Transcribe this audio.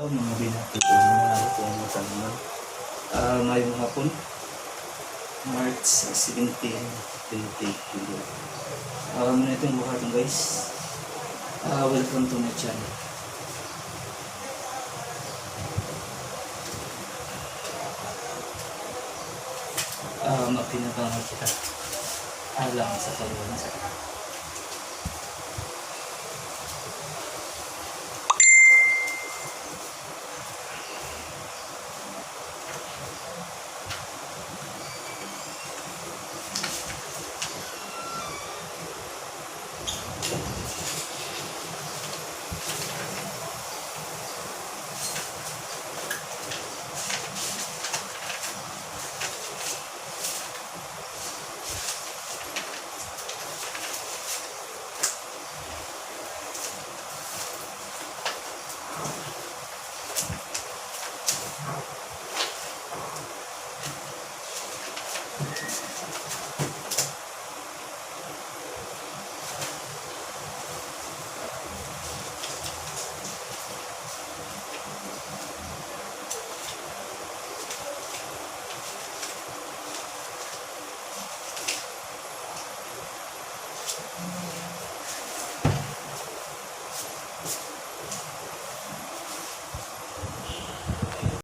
Oh, mga binati ko mga kung tanan. Ngayong hapon, March 17, 2022. Muna itong buhaton, guys. Welcome to my channel. Mapinabangon kita alang sa kaluwasan.